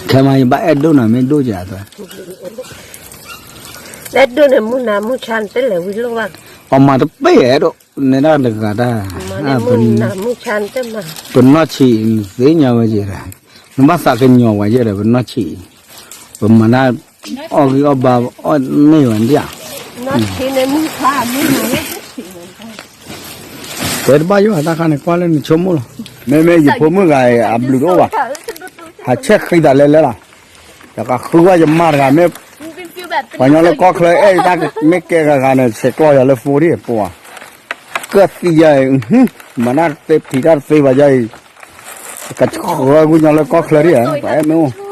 ခဲမးယဘၣ်အဲၣ်ဒိၣ်နၤမ့ၢ်ဒိၣ်ကဲအသး, အဲၣ်ဒိၣ်န့ၣ်မူနၤမူဆါနတလဲၤဝံၤလိၣ်ဘၣ်, အမၤတပ့ၢ်အဲၣ်ဒိၣ်, နဲဒၣ်တဂၤတၢ်, မူနၤမူဆါနတမၤ, ပနီၢ်ဆံးနသ့ၣ်ညါဝဲယဲဒီး, နဘၣ်သးကညီၤဝဲယဲဒီး ပနီၢ်ဆံး, ပမၤတၢ်အီၣ်ဂံၢ်အီၣ်ဘါအီၣ်န့ၢ်ဝဲဒၣ်, နီၢ်ဆံးန့ၣ်မူဆါမူနၤ, တဲတဘၣ်ယိၣ်တၢ်ခါန့ၣ် ကွၢ်လၢနဆိကမိၣ်လီၤ, မ့မ့ၢ်ယဖိမုၣ်ဂၤအံၤ အဘျုးတအိၣ်ဘၣ်, ဟးဆဲးဃံသးလဲၤလဲၤလီၤ, ယကဃုဝဲယမါတဂၤမ့ၢ်, ပှၤညီလၢကီၢ်ချၢအဲၣ်ယတၢ်မ့ၢ်ကဲဂၤဂၤန့ၣ် ဆဲးကျိးယၤလၢဖိဒံးပှၤ, ကၢၣ်သံယၤအံၤ, မၤတၢ်တသ့ဖံးတၢ်တသ့ဘၣ်ယၤအံၤ, ကဆှၢဝဲညီလၢကီၢ်ချၢဒံးဧါ ပှၤအဲၣ်မ့ၢ်အိၣ်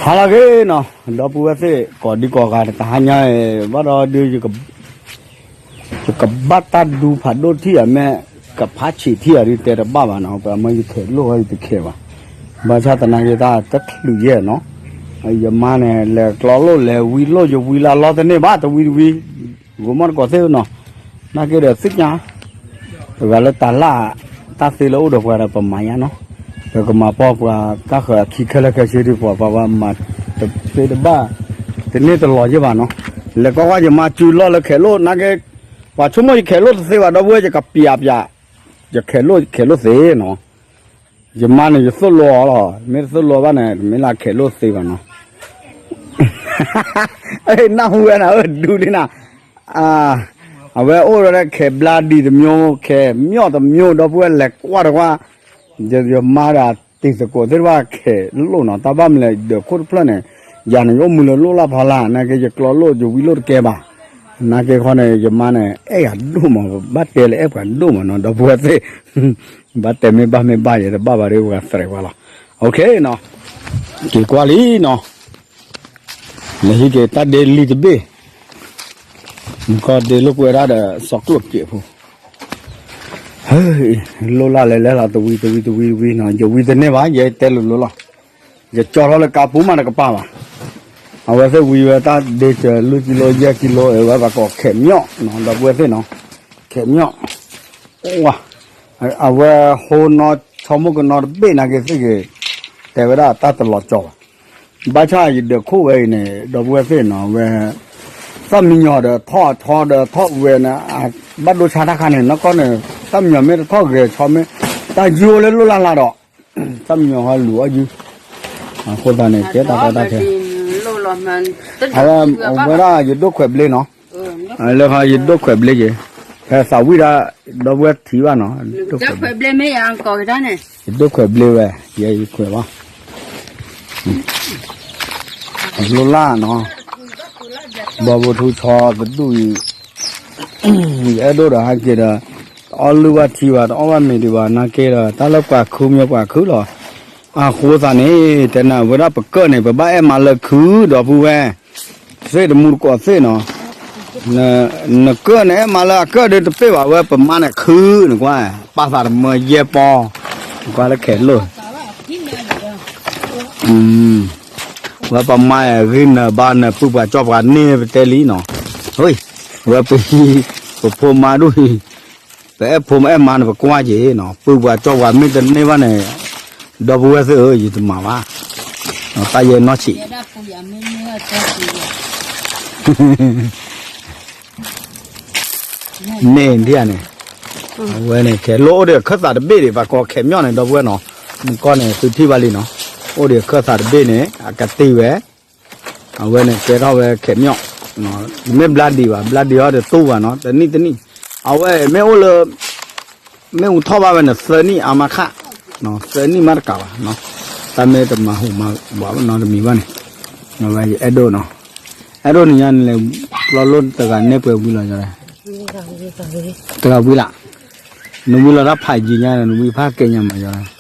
ဟါလၢအဂ့ၤနီၤ, ဒီပုၢ်ဝဲၢ်သ့ၣ် ကိးဒံကိးဂၤတဟါညါအံၤ ဘၣ်ဒီးဒုး ယကဘၣ်တၢ်ဒူဖးဒိၣ်ထံၣ်ဧါ မ့ၢ်ကဖးဆံးထံၣ်ဧါဒုး တဲတဘၣ်ဘၣ်နီၤ, ပမ့ၢ်ယခဲးလိၣ်ဝဲယတခဲးဘၣ်, ဘၣ်ဆၣ်သနာ်က့တၢ်တချုးယဲၢ်နီၤ, ယမါန့ၣ် လဲၤကျီလိၣ်လဲၤဝံလိၣ် ယဝံလၢအလီၢ်တန့ၢ်ဘၣ် တဝံတဝံ ဂိၤမီၣ်တကိးသ့ၣ်နီၤ, နာ်က့ဒီးသ့ၣ်ညါ ပှၤလၢတၢ်လၢ် တၢ်သ့လၢအိၣ်ဒီးပှၤဒီးပမၤညါနီၤ, ပကမၤပီၢ်ပှၤတၢ်ဃၢၤအခံခဲလၢာ်ခဲဆ့ဒ်ပှၤ ပှၤမၤတသ့တဘၣ် တန့ၢ်တလီၤယဲၢ်ဘၣ်နီၤ, လဲၤကွၢ်ကွၢ်ယမါစုလီၢ်လၢခဲးလိၣ် နာ်က့ ပှၤဆိကမိၣ်ယခဲးလိၣ်တသ့ဘၣ် ဒီပုၢ်ဝဲၢ် ယကပျးပျး ယခဲးလိၣ်ခဲးလိၣ်သ့နီၤ, ယမါန့ၣ် ယသိၣ်လိအီၤလီၤ, မ့ၢ်တသိၣ်လိဘၣ်န့ၣ် တမ့ၢ်လၢခဲးလိၣ်သ့ဘၣ်နီၤ, နၢ်ဟူဝဲနၤဧၢ ဒူလံနၤ အဝဲအိၣ်ဒီးခဲးဘျါဒံးတမျိုး ခဲးမျီၣ်တမျိုး ဒီပုၢ်ဝဲၢ် လဲၤကွၢ်တကွၢ်, ယမါဒီးတံၤသကိးသ့ၣ်တဖၣ်ခဲးလိၣ်နီၤ, တၢ်ဘၣ်မနုၤလဲၣ် ဒၢးခိၣ်တဖျၢၣ်န့ၣ် ယၤန့ၣ် ယအိၣ်မူလၢလိၣ်လၢဖီလာ် နာ်က့ ယကျီလိၣ် ယဝံလိၣ်တကဲဘၣ်, နာ်က့ခီန့ၣ် ယမါန့ၣ် အဲၣ်ယၤဒိၣ်မး ဘၣ်တဲလၢအဲၣ်ပှၤဒိၣ်မးနီၤ ဒီပုၢ်ဝဲၢ်သ့ၣ် ဘၣ်တဲမ့ၢ်ဘၣ်မ့ၢ်ဘၣ်ယဲ တဘၣ်ဘၣ်ဒီးပှၤသရဲးဝါလီၤ, က့ၤကွၢ်လံနီၤ လၢဟံးက့ၤတၢ်ဒ့လံတဘ့ၣ်, နကီၢ်ဒ့လိာ်ကွဲဒၣ်ဒီးစီၤကျိၣ်စ့းဖိ, လိၣ်လၢ်လဲၤလဲၤလီၤ တဝံတဝံတဝံတဝံနီၤ, ယဝံတန့ၢ်ဘၣ် ယတဲလိၤလိၤလီၤ, ယကၠီထီၣ်လၢကါပူၤမးတကပၤဘၣ်, အဝဲသ့ၣ်ဝံဝဲတၢ်ဒ့စၢၤလွံၢ်ကံလိ ယဲၢ်ကံလိ အဝဲဘၣ်ကိးခဲးမျီၣ်နီၤ ဒီပုၢ်ဝဲၢ်သ့ၣ်နီၤ, ခဲးမျီၣ်, အဝဲဟိနီၤ ဆီမိၣ်ကနီၤတဘ့ၣ်နာ်က့သ့ၣ်ဂ့ၤ, တဲဝဲဒၣ်တၢ်တလီၤကၠီဘၣ် ဘၣ်ဆၣ်ယဒၢးခိၣ်ဝဲအံၤန့ၣ် ဒီပုၢ်ဝဲၢ်သ့ၣ်နီၤ ဝဲ သၣ်မံညီၤဒီးထီၣ်အဆီဒီးထီၣ်ဝဲန့ၣ် ဘၣ်ဒိဆါတၢ်ခါန့ၣ် နီၢ်ကီၢ်န့ၣ် သၣ်မံညီၤမ့ၢ်တထီၣ်ဂဲၤဆီမ့ၢ် တၢ်ယိလၢလိၣ်လၢ်လၢ်ဒီး သၣ်မံညီၤဟီလူၤအီၣ်ယုၢ်, အဃိသတးန့ၣ် ကဲတၢ်ကီတၢ်ခဲ အဝဲဝဲဒၣ်ယဒိၣ်ခွဲးဘျ့နီၤ, လၢခီယဒိၣ်ခွဲးဘျ့က့ၤ, ဖဲသးဝံၣ်ဒၣ် ဒီပုၢ်ဝဲၢ်ထံၣ်ဘၣ်နီၤ, ယဒိၣ်ခွဲးဘျ့ဝဲ ယဲယခွဲးဘၣ် လိၣ်လၢ်နီၤ, ဘီဘိထူဆီတဒူၣ်အံၤ, ယအဲၣ်ဒိၣ်ဒီးဟဲက့ၤဒီး, တအီၣ်လုၢ်ဘၣ်ထံဘၣ် တအီၣ်ဘၣ်မ့ၤဒံးဘၣ် နာ်က့ဒီး တၢ်လၢပှၤခုမ့ၢ်ပှၤခုလီၤ, အဃိသတးန့ၣ် တဲနၤဝဲဒၣ်ပကၢၣ်န့ၣ် ပဘၣ်အဲၣ်မးလၢခု ဒီပုၢ်ဝဲၢ် သ့ၣ်တမူတကိးသ့ၣ်နီၤ, နကၢၣ်န့ၣ်အဲၣ်မးလၢအကၢၣ်ဒ်တပ့ၢ်ဘၣ်ဝဲ ပမါန့ၣ်ခု နကွၢ်, ပာ်သးတမၢယဲၢ်ပီ, နကွၢ်လၢခဲးလိၣ် ဝဲပမါဂ့ၤနၢၤဘၣ်နၢၤပုၢ်ပှၤကၠီပှၤန့ၢ်ပတဲလံနီၤ, ဝဲပဟံး ပဖိမါဒိၣ်ဟံး, ပအဲၣ်ဖိမၤအဲၣ်မါန့ၣ် ပကွၢ်က့ၤနီၤ, ပုၢ်ပှၤကၠီပှၤမ့ၢ်တန့ၢ်ဘၣ်န့ၣ်, ဒီပုၢ်ဝဲၢ်သ့ၣ်ဧၢ ယတမၤဘၣ်, တၢ်ယဲၢ်နီၢ်ဆံး န့ၣ်ဒ်န့ၣ်, အဝဲန့ၣ် ခဲးလိၣ်အိၣ်ဒီးအခၢၣ်သးတဘ့ၣ်ဒံး ပှၤကိးခဲးမျီၣ်န့ၣ် ဒီပုၢ်ဝဲၢ်နီၤ, မုၢ်ကီၢ်န့ၣ် သုထံၣ်ဘၣ်လံနီၤ, အိၣ်ဒီးအခၢၣ်သးတဘ့ၣ်န့ၣ် အကတ့ၢ်ဝဲ, အဝဲန့ၣ်ကဲထီၣ်ဝဲခဲးမျီၣ်, မ့ၢ်ဘျါဒံးဘၣ် ဘျါဒံးအီၤဒီးတူၢ်ဘၣ်နီၤ, တနံၣ်တနံၣ်, အဝဲမ့ၢ်အိၣ်လၢ မ့ၣ်အူထီၣ်ဘၣ်ဝဲန့ၣ် သၢနံၣ်အါမးခး, သၢနံၣ်မးတကးဘၣ်, တၢ်မ့ၢ်တမၤဟူးမၤဘှးနီတမံၤဘၣ်န့ၣ်, အဝဲယအဲၣ်ဒိၣ်နီၤ, အဲၣ်ဒိၣ်နံၤညါန့ၣ်လဲၤ ကျီလိၣ်တဂၤန့ၣ်ပှဲၤဝံလီၤယီၤ, တဂၤဝံလၢ်, နဝံလီၤတၢ်ဖးယံၤညါန့ၣ် နဝံဖးကဲညါမးယီၤ,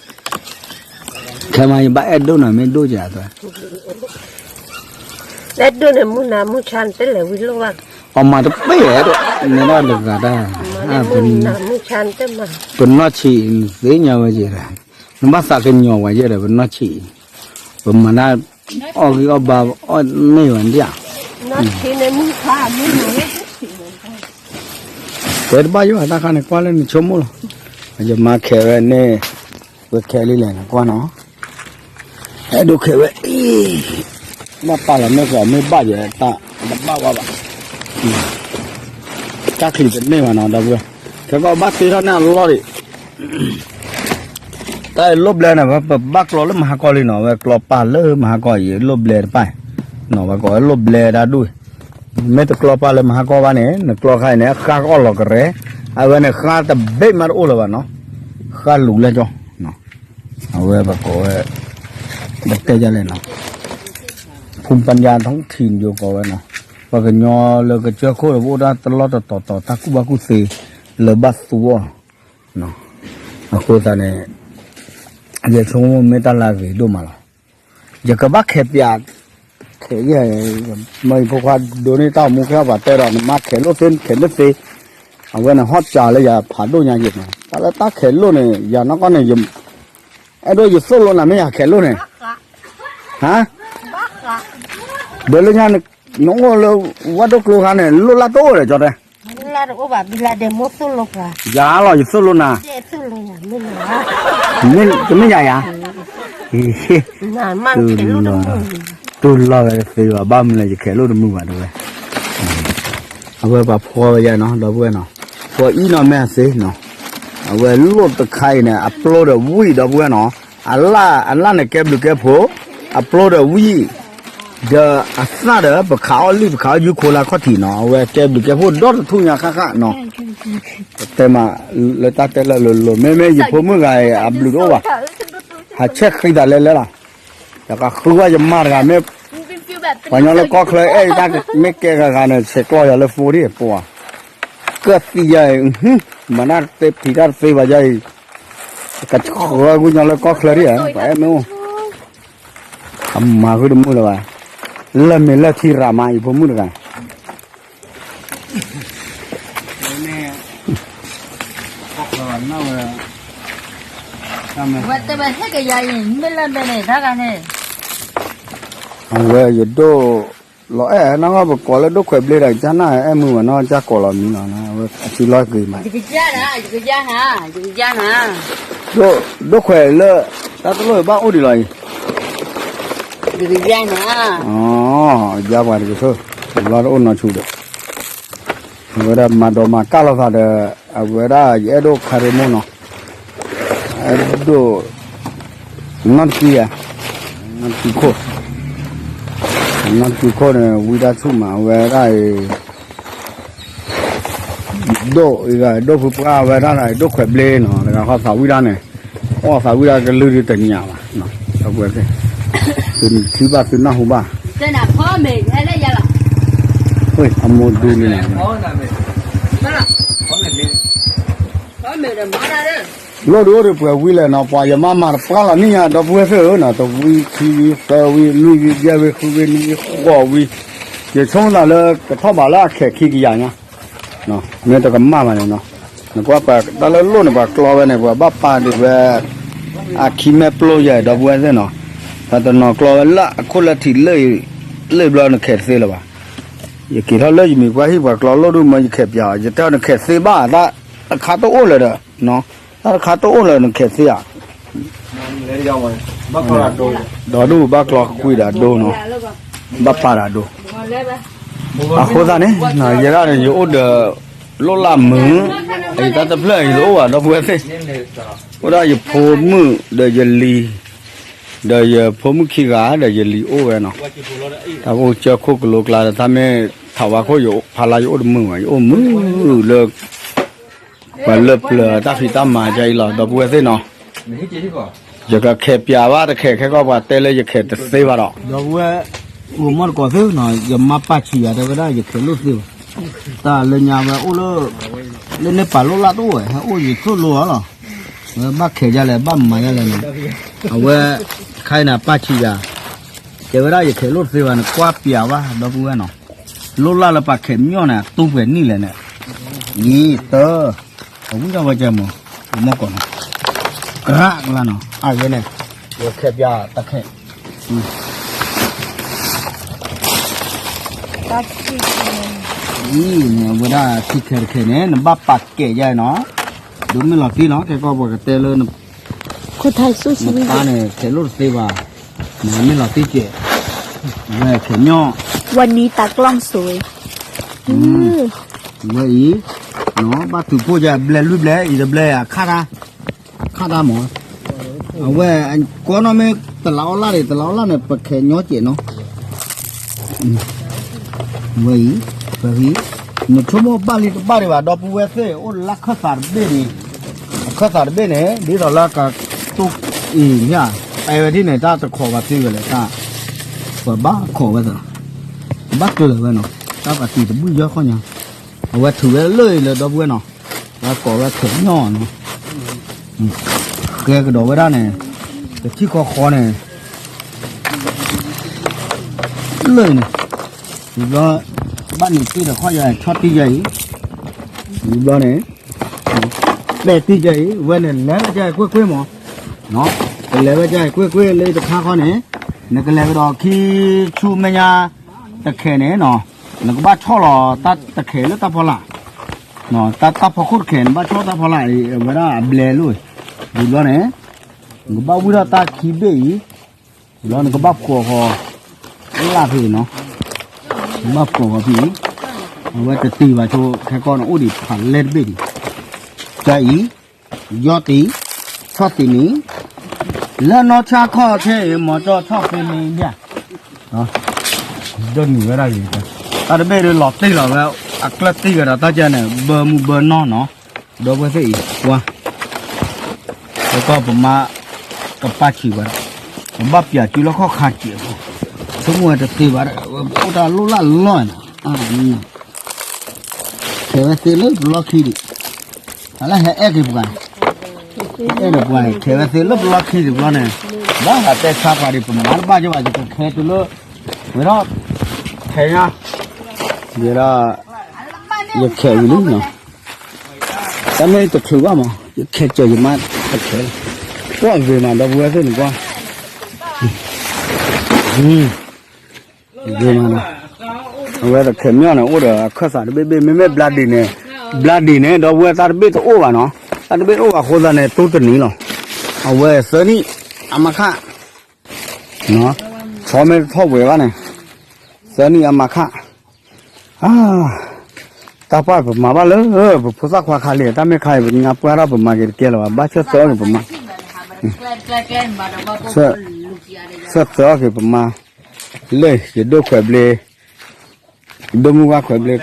ခဲမးယဘၣ်အဲၣ်ဒိၣ်နၤမ့ၢ်ဒိၣ်ကဲအသး အဲၣ်ဒိၣ်န့ၣ်မူနၤမူဆါနတလဲၤဝံလိၣ်ဘၣ်, အမၤတပ့ၢ်အဲၣ်ဒိၣ်, နဲဒၣ်တဂၤတၢ်, ပနီၢ်ဆံးနသ့ၣ်ညါဝဲယဲဒီး, နဘၣ်သးကညီၤဝဲယဲဒီး ပနီၢ်ဆံး, ပမၤတၢ်အီၣ်ဂံၢ်အီၣ်ဘါအီၣ်န့ၢ်ဝဲဒၣ်, တဲတဘၣ်ယိၣ် တၢ်ခါန့ၣ်ကွၢ်လၢနဆိကမိၣ်လီၤ. ယမါခဲဝဲန့ၣ် ပခဲလံလဲၣ်နကွၢ်နီၤ. အဲၣ်ဒိးခဲဝဲ ဘၣ်ပာ်လီၤမ့ၢ်ကီးမ့ၢ်ဘၣ်ယဲ တၢ်တဘၣ်ဝဲဘၣ်. တၢ်ချံးတန့ၢ်ဘၣ်နီၤ ဒီပုၢ်ဝဲၢ်, ခဲကီးဘၣ်တ့ထီၣ်န့ၢ်အလီၢ်ဒံး. တၢ်အံၤလိၣ်ဘျဲန့ၣ် ပဘၣ်ကျီလၢမဟါကီၢ်လံနီၤ, ဝဲကျီပာ်လၢမဟါကီၢ်အံၤ လိၣ်ဘျဲတပၢ်, ပှၤကိးဝဲလိၣ်ဘျဲတၢ်ဒူၣ်, မ့ၢ်တကျီပာ်လၢမဟါကီၢ်ဘၣ်န့ၣ် နကျီခါအံၤန့ၣ် ဃါကအီၣ်လီၤကရဲ, အဝဲန့ၣ် ဃါတဘ့ၣ်မးတအိၣ်လၢၤဘၣ်နီၤ, ဃါလူၤလၢကၠီ, အဝဲပကိးဝဲ ပတဲဒ်လဲၣ်နီၤ, ဖူပညါထုံထံယိၤကိးဝဲနီၤ, ပှၤကညီလၢကစၢၢ်ခိၣ်ဒီး ပအိၣ်ဒၣ်တလီၢ်တတီၤတီၤ တၢ်ကူၣ်ဘၣ်ကူၣ်သ့ လၢဘၣ်သူအီၤ, အဃိသတးန့ၣ် ယဆိကမိၣ်မ့ၢ်တၢ်လၢအဂ့ၤဒိၣ်မးလီၤ. ယကဘၣ်ခဲးပၠး, ခဲးယဲၢ်, မ့ၢ်ယဖိခွါဒိးန့ၢ်တၢ်အိၣ်မူခဲအံၤ ပှၤတဲဒီး နမါခဲးလိၣ်သ့ နခဲးလိၣ်သ့, အဝဲန့ၣ်ဟီၣ်စၢၤလၢယၤဖးဒိၣ်ညါယဲၢ်နီၤ, တၢ်လၢတၢ်ခဲးလိၣ်န့ၣ် ယၤနီၢ်ကီၢ်န့ၣ် အဲၣ်ဒိးယသိၣ်လိနၤ မ့ၢ်ယၤခဲးလိၣ်န့ၣ်, ဟါ, ဒီးလၢညါ နအိၣ်လၢဝၣ်ဒိၣ်ကျိခါန့ၣ် လိၣ်လၢတအိၣ်ဒီးကၠီတဲ ယၤလီၤ ယသိၣ်လိနၤ, တမ့ၢ်ယၤယၤ, တူၢ်လီၤဝဲတသ့ဘၣ် ဘၣ်မနုၤလဲၣ် ယခဲးလိၣ်တမုာ်ဘၣ်တဲဝဲ, အဝဲပှၤဖှီဝဲယဲၢ်နီၤ ဒီပုၢ်ဝဲၢ်နီၤ, ဖှီအံၤနီၤ မ့ၢ်အသ့နီၤ, အဝဲလိၣ်တခါအံၤန့ၣ် အပျိဒီးဝံၣ် ဒီပုၢ်ဝဲၢ်နီၤ, အလၣ်န့ၣ်ကဲဘျုးကဲဖှိၣ်, အပျိဒီးဝံၣ် ဒီးအသၣ်ဒီး ပခးအီၣ်လံၣ် ပခးအီၣ်ယူခိလၢခီၣ်ထံးနီၤ, အဝဲကဲဘျုးကဲဖှိၣ်ဒီတထူၣ်ညါဃၣ်ဃၣ်နီၤ, တဲမး လၢတၢ်တဲလၢလိၤလိၤ မ့မ့ၢ်ယဖိမုၣ်ဂၤအံၤ အဘျုးတအိၣ်ဘၣ်, ဟးဆဲးဃံသးလဲလဲလီၤ, ယကဃုဝဲယမါတဂၤမ့ၢ်, ပှၤညီလၢကီၢ်ချၢအဲၣ်တၢ်မ့ၢ်ကဲဂၤဂၤန့ၣ် ဆဲးကျိးယၤလၢဖိဒံးပှၤ, ကသံယၤအံၤ, မၤတၢ်တသ့ဖံးတၢ်တသ့ဘၣ်ယၤအံၤ, ကဆှၢဝဲညီလၢကီၢ်ချၢဒံးဧါ ပှၤအဲၣ်မ့ၢ်အိၣ် အမၤဃုတမုာ်လၢၤဘၣ်, လၢမ့ၢ်လၢထံရၤမး ယဖိမုၣ်တဂၤ, ဝဲတဲဝဲဟဲက့ၤယၤအံၤ မ့ၢ်လၢမ့ၢ်န့ၣ် တၢ်ဂၤန့ၣ်, အဝဲယဒိၣ်, လီၤအဲၣ်နီၢ်ကီၢ် ပကိးလၢဒိၣ်ခွဲးဘျ့ဒီး ကၢ်နၢ်အဲၣ်မုာ်ဝဲနီၢ် ကၢ်ကိးလီၤမံၤလီၤ အဝဲအစုလီၢ်ဂ့ၤမး, ယကယါနၤ, ယကယါနၤ, ဒိၣ်ခွဲးလၢ တၢ်တလိၣ်ဘၣ်အိၣ်ဒံးလီၤအံၤ, ယကယါနၤ, ယါပှၤတကထိ, လီၤတအိၣ်နီၢ်ဆူၣ်ဒီး, အဝဲဒၣ်မၤဒိးမၤကၢ်လိာ်သးဒီး, အဝဲဒၣ်ယအဲၣ်ဒိၣ်ခါရ့မိၢ်နီၤ, အဲၣ်ဒိၣ်, နီၢ်တကံဧါ, နီၢ်တကံခိၣ်, နီၢ်တကံခိၣ်န့ၣ် ဝံတၢ်ဆူၣ်မး အဝဲဒၣ်အံၤ ဒိၣ်အံၤဂၤ ဒိၣ်ဖုပှၢ်ဝဲဒၣ် ဒိၣ်ခွဲးဘျ့နီၤ တဂၤဃီသးဝံၣ်ဒၣ်န့ၣ်, အီၣ်သးဝံၣ်ဒၣ်ကလုၢ်ဒုးတညးဘၣ်, ဒီပုၢ်ဝဲၢ်သ့ၣ်, သုထံၣ်ဘၣ်သုနၢ်ဟူဘၣ်, အမိၢ်ဒုးလံန့ၣ်, လိၣ်ဒုးအိၣ်ဒုးပှဲၤဝံၤလဲၣ်နီၤ ပှၤယမါမၤတပှၢ်လီၤနံၣ်ညါ ဒီပုၢ်ဝဲၢ်သ့ၣ်ဧၢနီၤ တဝံၤခံဝံၤသၢဝံၤလွံၢ်ဝံၤယဲၢ်ဝံၤဃုဝံၤနွံဝံၤဃိးဝံၤ, ယဆိကမိၣ်သးလၢကထီၣ်ဘးလၢအခဲးခံကယၤညါ မ့ၢ်တကမၣ်ဘၣ်န့ၣ်နီၤ, နကွၢ်ပှၤတၢ်လၢလိၣ်န့ၣ် ပှၤကျီဝဲန့ၣ် ပှၤဘၣ်ပာ်ဒံးဝဲ အခံမဲာ်ပျိယဲၢ်ဒီပုၢ်ဝဲၢ်သ့ၣ်နီၤ, ပှၤတနီၤကျီဝဲလၢအခိၣ်လၢထံးလၢအံၤ, လၢဘျီနခဲးတသ့လၢၤဘၣ်, ယက့ၤထီၣ်လၢယမံၤပှၢ်ဟံၣ်ပှၤကျီလိၣ်ဒုမၢယခဲးပၠးအီၤ ယတဲအီၤနခဲးသ့ဘၣ် တၢ်တခါတအိၣ်လၢၤဒီး, တၢ်တခါတအိၣ်လၢၤနခဲးသ့ဧါ ဒီဒူၣ်ဘၣ်ကျီကွံာ်ဒီးဒိနီၤ, ဘၣ်ပာ်ဒီးဒိ, အဃိသတးန့ၣ် ယဲဒၣ်န့ၣ် ယအိၣ်ဒီး လိၣ်လၢမုာ်, အယတၢ်တဖျၢၣ်အံၤတအိၣ်ဘၣ် ဒီပုၢ်ဝဲၢ်သ့ၣ်, အိၣ်ဒၣ်ယဖိမုၣ်ဒီးယလံၤ, ဒီးယဖိမုၣ်ခံဂၤဒီးယလံၤအိၣ်ဝဲနီၤ, တၢ်ကအိၣ်ကၢခိၣ်ကလိကျါဒီး တၢ်မ့ၢ်ထးဝါခိၣ်ယဖးလါယအိၣ်တမုာ်ဘၣ် ယအိၣ်မုာ်လၢ ပှၤလၢပျၢၤတၢ်ဖံးတၢ်မၤဒ်အံၤလီၤ ဒီပုၢ်ဝဲၢ်သ့ၣ်နီၤ, ယကခဲးပၠးဘၣ်တခဲးခဲကီၢ်ပှၤတဲလၢယခဲးတသ့ဘၣ်ဒီး, ဒီပုၢ်ဝဲၢ်, ဂိၤမီၢ်တကိးသ့နီၤ ယမါပာ်ဆံးယၤတဲဝဲဒၣ်ယခဲးလိၣ်သ့ဘၣ်, တၢ်လၢညါဝဲအိၣ်လၢ, လၢန့ၣ်ပာ်လိၣ်လၢတအိၣ်ဝဲ ဟဲအိၣ်ယသိၣ်လိအီၤလီၤ, ဝဲဘၣ်ခဲးယၤလဲၣ် ဘၣ်မၤယၤလဲၣ်န့ၣ်, အဝဲ, ခါအံၤန့ၣ် ပာ်ဆံးယၤ, တဲဝဲဒၣ်ယခဲးလိၣ်သ့ဘၣ်န့ၣ် ကွၢ်ပၠးဘၣ် ဒီပုၢ်ဝဲၢ်နီၤ လိၣ်လၢ်လၢပှၤခဲးမညီၣ်န့ၣ် အတူၢ်ပှဲၤနံၣ်လဲၣ်န့ၣ်, ယံၤတၢ, အဝံၣ်ဒီးဝဲကဲမး, မီၢ်ကီးနီၤ, ကြၢးကလါနီၤ အဂ့ၢ်န့ၣ်, ယခဲးပၠးတၢ်ခဲး, အံၤန့ၣ် အဝဲဒၣ်ထံခဲတခဲန့ၣ် နဘၣ်ပာ်ကဲးယါနီၤ, ဒိးမ့ၢ်လီၤတံၢ်နီၤ, ခဲကီၢ်ပှၤကတဲလၢ နပၢ်န့ၣ် ခဲလိၣ်တသ့ဘၣ်, နမ့ၢ်လီၤတံၢ်ကဲး, ဝဲခဲညီ, ဝဲအံၤ, ဘၣ်ထုးဖှိၣ်ယါဘျဲလွံၢ်ဘျဲ အံၤတဘျဲအခါတၢ် ခါတၢ်မး, အဝဲ, ကွၢ်နီၣ်မ့ၢ်တလးအီၣ်လၣ်န့ၣ် တလးအီၣ်လၣ်န့ၣ် ပခဲညီကဲးနီၤ, ဝဲအံၤ, ပဟံး, နဆိကမိၣ်ဘၣ်လံတဘၣ်ဒံးဘၣ် ဒီပုၢ်ဝဲၢ်သ့ၣ် အိၣ်လၢခၢၣ်သးတဘ့ၣ်န့ၣ်, အခၢၣ်သးတဘ့ၣ်န့ၣ် ဒ်သိးလၢကတိၢ်အံၤမ့ၢ်ဧါ, ပဲဝဲဒ်န့ၣ် တၢ်တခိးဘၣ်သ့ဝဲလဲၣ်, တၢ်, ပဘၣ်ခိးဝဲသး, ဘၣ်ကျၢၤဝဲနီၤ, တၢ်ပာ်တံၤတဘုၣ်ယီၢ်ခီညါ, အဝဲထုးဝဲလၢအံၤလၢဒီပုၢ်ဝဲၢ်နီၤ, ဝဲကိးဝဲခဲညီနီၤ, ကဲကဒီးဝဲဒၣ်န့ၣ်, တထံၣ်ဃီဃီန့ၣ် လၢန့ၣ်, ဝံၤဘျီ, ဘၣ်နံၤတ့ၢ်ဒီးခီၣ်ယါ ဆီၣ်တံၢ်ယါအံၤ, ဝံၤဘျီန့ၣ်, ပဲာ်တံၢ်ယါအံၤ ဝဲန့ၣ် လဲၤဝဲဒ်အံၤကွ့ၢ်ကွ့ၢ်မး, ကလဲၤဝဲဒ်အံၤကွ့ၢ်ကွ့ၢ်လၢတခါခီန့ၣ်, နကလဲၤကဒီးခံဆူမဲာ်ညါ, တခဲန့ၣ်နီၤ, နကဘၣ်ဆီၣ်လီၤတၢ်တခဲလၢတၢ်ဖီလာ်, တၢ်ဖီခိၣ်တခဲ နဘၣ်ဆီၣ်တၢ်ဖီလာ်အံၤ အဝဲဒၣ်အဘျဲလိၣ်, ဝံၤဘျီန့ၣ်, နကဘၣ်ဝံၣ်ထီၣ်တၢ်ခံဘ့ၣ်အံၤ ဒီးနကဘၣ်ဖှီၣ်ဃီ, လၢ်ဖဲအံၤနီၤ, နဘၣ်ဖှီၣ်ဃီဖဲအံၤ, အဝဲတတံၤဘၣ်ဆိ ခဲကီၢ်န့ၣ်အိၣ်ဒံးဖးလဲၢ်တဘ့ၣ်ဒံး, တၢ်အံၤ, ယီၢ်တံၤ, ဆီၣ်တံၤန့ၣ်, လၢနီၢ်ဆၣ်ခီၣ်ခဲအံၤ မီၤကၠီၣ်ဆီၣ်ဖဲန့ၣ်ယါ ဒိးနုာ်ဝဲဒၣ်ယံၤ, တၢ်တဘ့ၣ်ဒီးလီၤတံၢ်လီၤဝဲ, အကျၢၢ်တံၢ်ဝဲဒီးတၢ်ကဲန့ၣ် ဘၢမူဘၢနီၢ်နီၤ, ဒီပုၢ်ဝဲၢ်သ့ၣ်အံၤ, ကွၢ်, ဒီးကီၢ်ပမါ, ကပၢ်ဆံးဝဲဒၣ်, ပဘၣ်ပျးစုလီၢ်ခီၣ်ခါစဲးဖိ, ဆိကမိၣ်ဝဲတသ့ဘၣ်ဒီး အိၣ်တၢ်လိၣ်လၢလီၢ်နီၤ, ခဲဝဲသ့လၢပလီၢ်ခံဒံး, အလၢဟဲအဲၣ်က့ၤပှၤ, အဲၣ်ဒီးပှၤ ခဲဝဲသ့လၢပလီၢ်ခံဒံးဘျီန့ၣ်, ဘၣ်ဟးတဲဆါပှၤဒံး ပမၤတဘၣ်ကဘၣ် ယကခဲတုၤလၢ, ဝဲဒၣ်, ခဲညါ, ယဲဒၣ်, ယခဲဝံၤလံနီၤ, တၢ်မ့ၢ်တချုးဘၣ်မး ယခဲစၢၤယမါတခဲလီၤ, ကွၢ်ဂ့ၤမး ဒီပုၢ်ဝဲၢ်သ့ၣ်န့ၣ်ကွၢ် ဂ့ၤမးနီၤ, အဝဲတခဲမ့ၢ်န့ၣ် အိၣ်ဒီးအခၢၣ်သးတဘ့ၣ်ဘ့ၣ် မ့မ့ၢ်ဘျါဒံးန့ၣ်, ဘျါဒံးန့ၣ် ဒီပုၢ်ဝဲၢ် တၢ်တဘ့ၣ်တအိၣ်ဘၣ်နီၤ, တၢ်တဘ့ၣ်တအိၣ်ဘၣ်အဃိသတးန့ၣ် တူၢ်တနံၤလီၤ, အဝဲသၢနံၣ်, အမါခါ, ဆီမ့ၢ်တထီၣ်ဝဲဘၣ်န့ၣ်, သၢနံၣ်အမါခါ တၢ်ပၢ်ပမၤဘၣ်လၢ ပဖိသၣ်ခွါခါလံ တၢ်မ့ၢ်ခါအံၤ ပညါပှၢ်ထီၣ်ပမၤက့ၤတကဲလၢၤဘၣ် ဘၣ်ဆၢသၢအီၣ်က့ၤပမၤ, ဆၢသၢအီၣ်က့ၤပမၤ, လၢယဒိၣ်ခွဲးဘျ့, ဒိၣ်မုၢ်ဝါခွဲးဘျ့,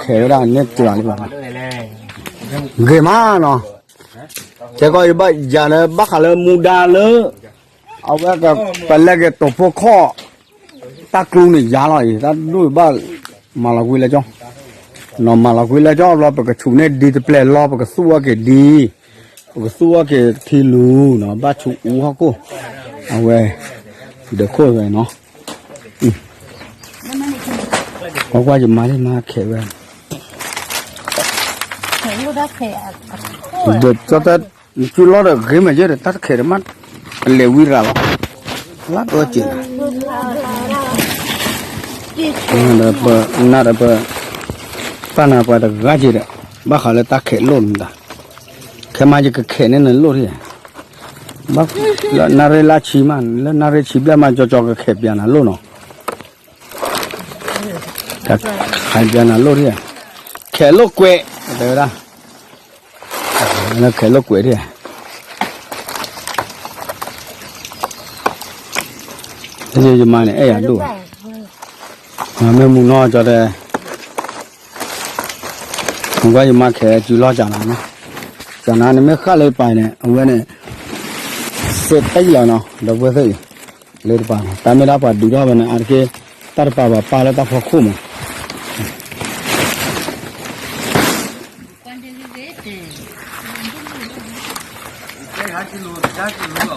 ခဲဝဲဒၣ်န့ၣ်တလီၤလံဘၣ်, ဂ့ၤမးနီၤ, ခဲကီၢ်ယဘၣ်ယၤလၢဘၣ်ဃးလၢမူဒါလၢ အဝဲကပလဲက့ၤတိာ်ဖိခီၣ်, တၢ်ကျူန့ၣ်ယါလီၤအံၤ တၢ်ဒိၣ်ဘၣ်, မၤလီၤကွံလၢကၠီ, နီၤမၤလီၤကွံလၢကၠီဘျီ ပကဆူၣ်န့ၢ်ဒံတပျဲၢ်လီၤ ပကသူအီၣ်က့ၤဒံ, ပကသူအီၣ်က့ၤထံလူၤနီၤ ဘၣ်ဆူအူဟီၣ်ခိၣ်, အဝဲ, ဒီးခိၣ်ဝဲနီၤ, ကွၢ်ကွၢ်ယမါလၢမါခဲဝဲ ဒီးကၠီတၢ်, နစုလီၤဒီးဂ့ၤမးယဲဒီး တၢ်တခဲဒီးမး, အလဲၤဝံရၤဘၣ်, လၢအီက့ၤလီၤ, ဒီးပနၢ်ဒီးပ, တၢ်နၤပှၤတဂၤက့ၤဒီး, ဘၣ်ဃးလၢတၢ်ခဲးလိၣ်နတၢ်, ခဲမးယကခဲးန့ၢ်နလိၣ်ထံၣ်, လၢနၣ်ရံၣ်လါဆံမး လၢနၣ်ရံၣ်ဆံဘျဲၣ်မး ကၠီကၠီကခဲးပျးနၤလိၣ်နီၤ ခဲးပျးနၤလိၣ်ထံၣ်, ခဲးလိာ်ကွဲး, တဲဝဲဒၣ်, ခဲးလိာ်ကွဲးထံၣ်, ယမါန့ၣ် အဲၣ်ယၤဒိၣ်, မ့ၢ်မူနီၢ်ကၠီတဲ, ကွၢ်ယမါခဲးစုလီၤကၠးနၤနီၤ, ကၠးနၤန့ၣ်မ့ၢ်ဃၣ်လၢယပၤန့ၣ် အဝဲန့ၣ်, စ့တံၢ်လီၤနီၤ ဒီပုၢ်ဝဲၢ်သ့ၣ်အံၤ, လၢတပၤနီၤ တၢ်မ့ၢ်ဒၣ်ပှၤဒုးထီၣ်ဝဲန့ၣ် အါတက့ၢ်, တၢ်တပၤဘၣ်ပာ်လၢတၢ်ဖီခိၣ်မး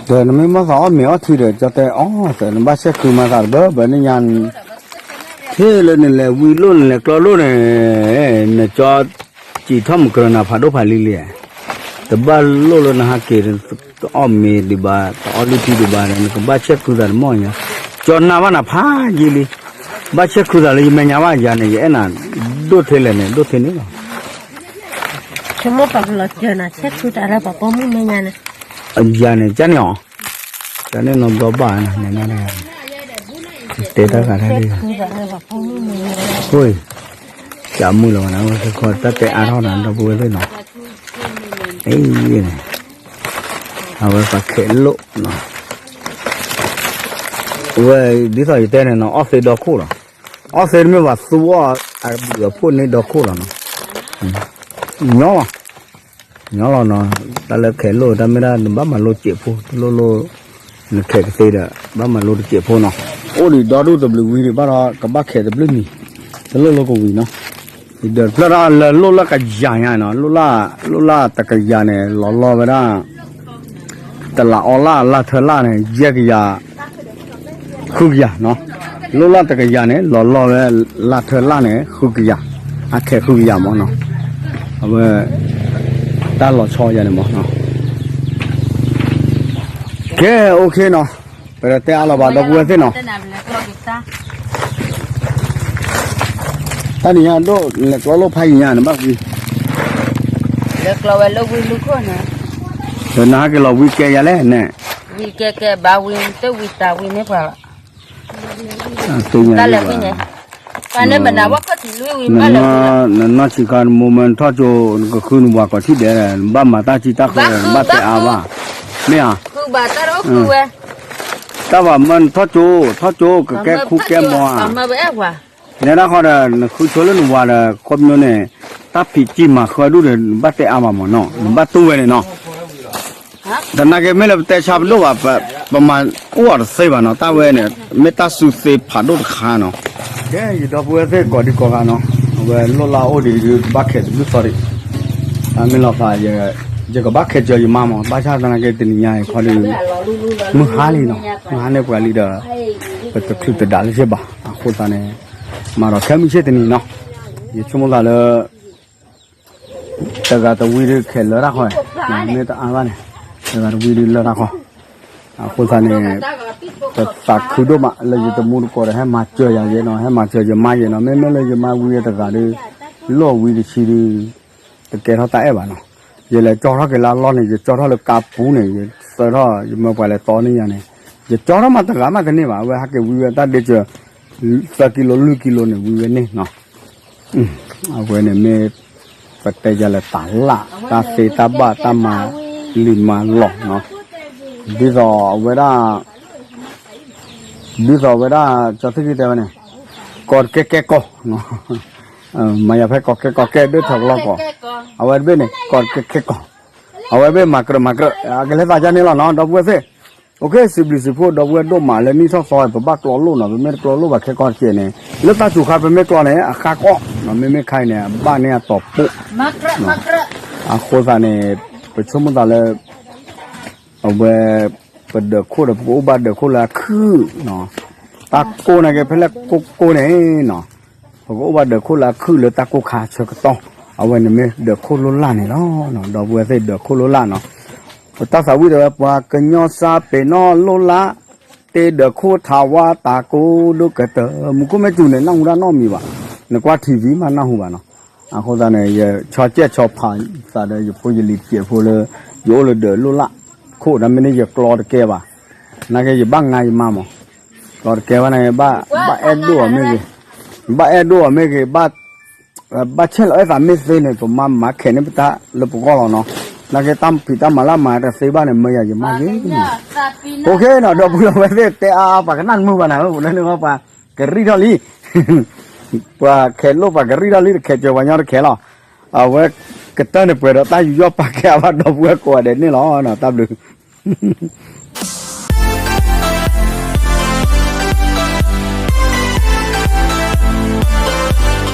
ဒီးနမ့ၢ်မၢသးအီၣ်မ့ၤအီထံဒီး ကၠီတဲအီၣ်သး နဘၣ်ဆဲးကုမၤသးတဘၢဘၢန့ၣ်ညါ, ဟ့ၣ်လၢနလဲၤဝံလိၣ်နလဲၤကျီလိၣ်န့ၣ်, နကၠီ, စံးထီၣ်မုၢ်ကရၢနၤဖးဒိၣ်ဖးလံလံ, တဘၣ်လိၣ်လၢနဟးက့ၤ, တအီၣ်မ့ၤဒံးဘၣ် တအီၣ်လုၢ်ထံဒံးဘၣ်ဒီး နကဘၣ်ဆဲးကုသးတမီၢ်ညါ, ကၠီနၢ်ဘၣ်နၤဖးယံာ်လံ, ဘၣ်ဆဲးခုသးလၢယမဲာ်ညါဘၣ်ယၤန့ၣ် ယအဲၣ်နၤ ဒိၣ်ထဲလဲၣ်န့ၣ် ဒိၣ်ထဲန့ၣ်လီၤ. ဆိကမိၣ်ပှၤကလီၤစၢၤနၤ ဆဲးခုသးလၢပှၤပိာ်မုၣ်မဲာ်ညါန့ၣ်, ယၤန့ၣ် ကန့ၣ်အီၤ, ကန့ၣ်နီဘျီဘၣ်နၤ တဲတၢ်ဂၤတၢ်လံ, အံၤ, ကမုာ်လီၤဝဲနၤ တၢ်တဲအါထီၣ်နၤ ဒီပုၢ်ဝဲၢ်သ့ၣ်နီၤ, အံၤန့ၣ်, အဝဲပှၤခဲလိာ်နီၤ ဝဲ, ဒ်သိးယတဲန့ၣ်နီၤ အီၣ်သ့ဒီခိၣ်လီၤ. အီၣ်သ့တမ့ၢ်ဘၣ်သူအီၣ်အဘုးအဖှိၣ်န့ၢ်ဒီခိၣ်လီၤနီၤ. ညီလီၤ, ညီလီၤနီၤ, တၢ်လၢခဲလိာ် တၢ်မ့ၢ်ဒၣ်နဘၣ်မၤလိစဲးဖိ တလိၣ်လိၣ်, နခဲကသ့ဒီး ဘၣ်မၤလိတစဲးဖိနီၤ. အိၣ်ဒံးဒီဒူၣ်တဘျုးဝံၤဒံးဘၣ်ဒီး ကဘၣ်ခဲတဘျုးမံၤ, တလိၣ်လိၣ်ကဝံၤနီၤ. ဒီးတဖျၢၣ်ဒၣ်လၢလိၣ်လၢကယၤညါနီၤ, လိၣ်လၢ, လိၣ်လၢတကယၤန့ၣ် လီၤလီၢ်ဝဲဒၣ် တလးအီလၢ် လါထၢလၢ်န့ၣ် ယဲၢ်ကယၤ, ဃုကယၤနီၤ, လိၣ်လၢတကယၤန့ၣ် လီၤလီၢ်ဝဲ လါထၢလၢ်န့ၣ် ဃုကယၤ, အခဲဃုကယၤမးနီၤ, အဝဲ, တၢ်လီၤဆီယၤန့ၣ်မးနီၤ, ကဲ, OKနီၤ, ပတဲအါလီၤဘၣ်ဒီပုၢ်ဝဲၢ်သ့ၣ်နီၤ. တၢ်နံၤညါဒိၣ်လဲၤကျီလိာ်ဖးယံၤညါန့ၣ်ဘၣ်ဝံၤ, လဲၤကျီဝဲလၢဝံၤလူခိၣ်န့ၣ်, ဒီးနဟဲက့ၤလီၤဝံၤကဲယၤလဲၣ်န့ၣ်, ဝံၤကဲကဲဘၣ်ဝံၤတဝံၤတၢ်ဝံၤန့ၣ်ပှၤလီၤ, တၢ်လဲၤဝံၤန့ၣ်, ပှၤန့ၣ်မနၤဝဲခီၣ်ထံးလွံၢ်ဝံၤဘၣ်လဲၤဝံၤလီၤ, နနီၢ်ဆံးခါနမိၢ်မၢနထီၣ်ကၠိ နကဃုနဝၤကိးထံၣ်ဒဲး နဘၣ်မၤတၢ်စံးတၢ်ဃၢ နဘၣ်တဲအါဘၣ်, မ့ၢ်ဧါ, တၢ်ဘၣ်မၢနထီၣ်ကၠိ, ထီၣ်ကၠိ ကကဲခူကဲမီၤဧါ, နဲဒၣ်ဃီဒီး နဃုဆိလၢနဝၤဒီး ခီပညီန့ၣ်, တၢ်ဖံးစံၢ်မၤဃၢဒူၣ်ဒီး နဘၣ်တဲအါဘၣ်မးနီၤ နဘၣ်တူၢ်ဝဲန့ၣ်နီၤ, သနာ်က့မ့ၢ်လၢပတဲဆါပဒိၣ်ဘၣ်, ပမၤအိၣ်အီၤတသ့ဘၣ်နီၤ တၢ်ဝဲန့ၣ်, မ့ၢ်တၢ်စုသ့ဖးဒိၣ်တခါနီၤ, ကဲ ယဒီပုၢ်ဝဲၢ်သ့ၣ်ကိးဒံကိးဂၤနီၤ, အဝဲလိၣ်လၢအိၣ်ဒံးဒုးကဘၣ်ခဲတဘျုးသီဒံး, မ့ၢ်လီၤသး, ယကဘၣ်ခဲစၢၤယမါမး ဘၣ်ဆၣ်သနာ်က့တနံၤညါအံၤခီဒီး, မုၢ်ဟါလံနီၤ မုၢ်ဟါန့ၢ်ပှၤလံဒီး, ပတချုးတဒးလၢၤဘၣ် အဃိသတးန့ၣ်, မၤဒီးခဲမုၢ်ဆ့ၣ်တနံၤနီၤ, ယဆိကမိၣ်သးလၢ တဂၤတဝံၤဒုးခဲလၢာ်တၢ်ဃီ, မ့ၢ်တအါဘၣ်န့ၣ်, တဂၤတဝံၤဒုးလၢာ်တၢ်ဃီ, အဃိသတးန့ၣ်, ပသးခုဒိၣ်မးလၢယတမူတကိးဒီးဟဲမၤစၢၤယၤယဲနီၤ ဟဲမၤစၢၤယမါယဲနီၤ မ့မ့ၢ်လၢယမါဝံၤတဂၤဒီး, လီၢ်ဝံၤတဆံဒီး, တကဲထီၣ်တၢ်အဲၣ်ဘၣ်နီၤ, ယလဲၤကၠီထီၣ်က့ၤလၢအလီၢ်န့ၣ် ယကၠီထီၣ်လၢကါပူၤန့ၣ် ယသၢထီၣ် ယမၢပှၤလဲၤတီန့ၢ်ယၤန့ၣ်, ယကၠီထီၣ်မးတဂၤမးတန့ၢ်ဘၣ် အဝဲဟဲက့ၤဝံၤဝဲတၢ်ဒ့စၢၤ, သၢကံလိ လွံၢ်ကံလိန့ၣ်ဝံၤဝဲန့ၣ်နီၤ အဝဲန့ၣ်မ့ၢ်, ပတဲယၤလဲၣ်တၢ်လၢ် တၢ်သ့တၢ်ဘၣ်တၢ်မၤလံၤမၤလီၤနီၤ, ဒ်သိးအဝဲဒၣ်, ဒ်သိးအဝဲဒၣ် ကၠီသ့ၣ်ခံတဲဝဲန့ၣ်, ကီၢ်တကဲကဲကီၢ်, မၤယၤဖဲကီၢ်ကဲကီၢ်ကဲဒၢထီၣ်ကလီကီၢ်, အဝဲတဘ့ၣ်န့ၣ် ကီၢ်တကဲကဲကီၢ်, အဝဲတဘ့ၣ်မၤကြၢးမၤကြၢး အကလဲၤသးယါန့ၣ်လီၤနီၤ ဒီပုၢ်ဝဲၢ်သ့ၣ် စံးဘျုးစံးဖှိၣ်ဒီပုၢ်ဝဲၢ်ဒိၣ်မးလၢနံၣ်ထီၣ်သီ ပဘၣ်ကျီလိာ်နီၤ ပမ့ၢ်တကျီလိာ်ဘၣ်ခဲကီၢ်တကဲန့ၣ် လၢတၢ်စူၤခါပမ့ၢ်ကျီန့ၣ် အခါကီၢ်နီၤ မ့မ့ၢ်ခါအံၤန့ၣ် ဘၣ်န့ၢ်အတီၤပိၣ် အဃိသတးန့ၣ် ပဆိကမိၣ်သးလၢ အဝဲ ပဒၢးခိၣ်ဒီး ပကအိၣ်ဘၣ်ဒၢးခိၣ်လၢအခုၣ်နီၤ တၢ်ကိၢ်နာ်က့ဖဲလဲၣ်ကိၢ်ကိၢ်န့ၣ်နီၤ ပကအိၣ်ဘၣ်ဒၢးခိၣ်လၢအခုၣ်လၢတၢ်ကိၢ်ခါဆၢကတီၢ် အဝဲန့ၣ်မ့ၢ်ဒၢးခိၣ်လိၢ်လၢ်န့ၣ်လီၤ. ဒီပုၢ်ဝဲၢ်သ့ၣ်ဒၢးခိၣ်လိၢ်လၢ်နီၤ ပတၢ်သးဝံၣ်တဲဝဲ ပှၤကညီစၢ်ပ့ၤနီၣ်လိၢ်လၢ် တ့ဒၢးခိၣ်ထးဝါတၢ်ကိၢ်ဒိၣ်ကတၢၢ် မူခိၣ်မ့ၢ်စူၤန့ၣ် နၢ်ဟူတၢ်နီတမံၤဘၣ် နကွၢ် ထံၣ်ဝံၤ မ့ၢ်နၢ်ဟူဘၣ်နီၤ အဃိသတးန့ၣ် ယဆီကဲၣ်ဆီဖးသးဒီး ယဖိယလံၤတစဲးဖိလၢ ယအိၣ်လၢဒၢးလိၢ်လၢ်ခိၣ် တၢ်မ့ၢ်န့ၣ် ယကျီတကဲဘၣ် နာ်က့ယဘၣ်ငါယမါမး ကျီတကဲဘၣ်န့ၣ် ဘၣ်အဲၣ်ဒိၣ်အီၤမ့ၢ်ဂ့ၤ ဘၣ်အဲၣ်ဒိၣ်အီၤမ့ၢ်ဂ့ၤ ဘၣ် ဘၣ်ဆဲးလီၤအဲၣ်သးမ့ၢ်သ့န့ၣ် ပမၤမၤခဲးန့ၢ်ပတၢ်လၢပဂီၢ်လီၤနီၤ နာ်က့တၢ်ဖံးတၢ်မၤလၢမၤတသ့ဘၣ်န့ၣ် မၢယၤယမါဂ့ၤ OKနီၤ ဒီပုၢ်ဝဲၢ်သ့ၣ်တဲအါအါ ပှၤကနၣ်တမုာ်ဘၣ်နၤ ပှၤကရံၣ်ထီၣ်လံ ပှၤခဲးလိာ်ပှၤကရံၣ်ထီၣ်လံ တခဲးစၢၤပှၤညီတခဲးလီၤ အဝဲကတၢၢ်န့ၣ်ပှဲၤဒီးတၢ်ယူးယီၣ်ပာ်ကဲအါဘၣ်ဒီပုၢ်ဝဲၢ်ကိးဂၤဒဲးန့ၣ်လီၤ တၢ်ဘျုး